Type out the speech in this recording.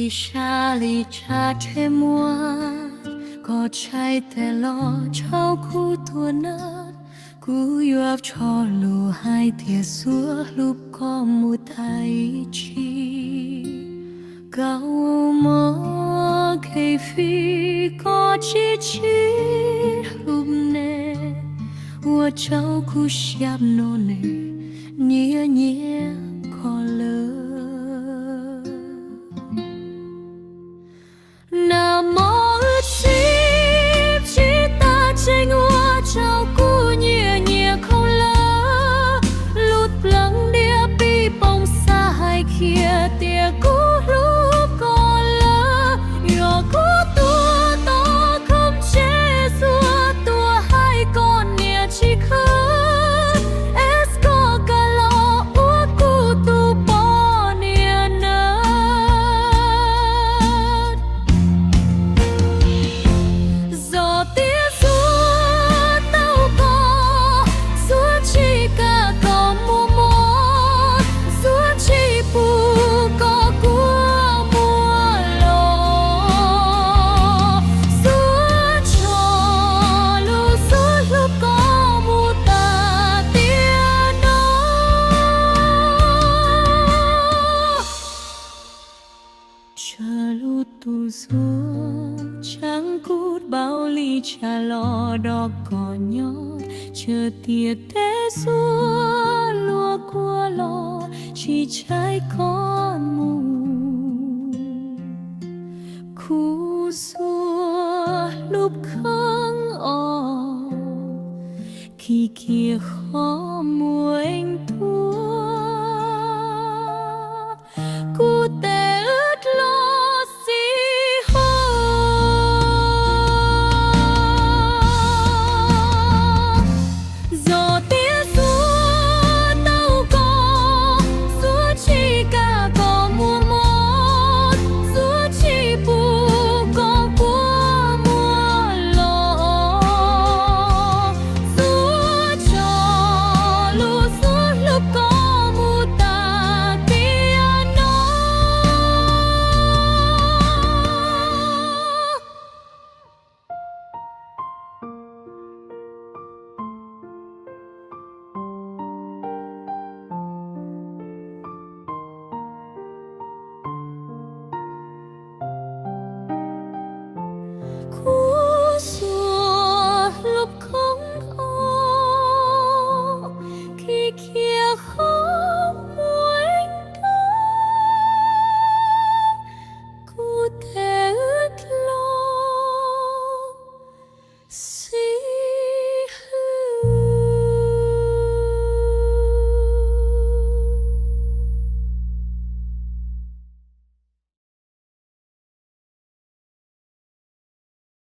Ib sab li tshav rhe muag, koj tshaib tes los rhaub kuv tus nab. Kuv yuav tso lus hais tias Xuab Hlub koj mus tas ib tsi. Kau mog kheej fij koj tsis sib hlub ne, ua rau kuv siab no nws nyiam nyiam koj lawm. Nag hmo wb sib tsis tas tseem ua rau kuv nyiam nyiam koj lawm. Lub pleev diav pib poob xav hais kiag tias kuv hlub koj lawm. Yog kuv tuag tau khoom tsev xuas tuaj hais koj niam tsis khwv, es koj kam los ua kuv tus poj niam nawb. Yog tias Xuab tau koj, Xuab tsis kam koj mus mog, Xuab tsis pub koj kua muag los. Xuab tso lus Xuab hlub koj mus tas tiam no. Tsawg lub tus Xuab tshav kub npaum li tshav los do koj nyob, tsawg tiam teb Xuab luag kua los tsis tshaib koj mus. Khuv Xuab hlub kheej os, khib khiav qhov muag eej tuaj, kuv tes wb dlov xis huas. Yog tias Xuab tau koj, Xuab tsis kam koj mus mog, Xuab tsis pub koj kua muag los. Xuab tso lus Xuab hlub koj mus tas tiam no. Khuv Xuab hlub kheej os, khib khiav qhov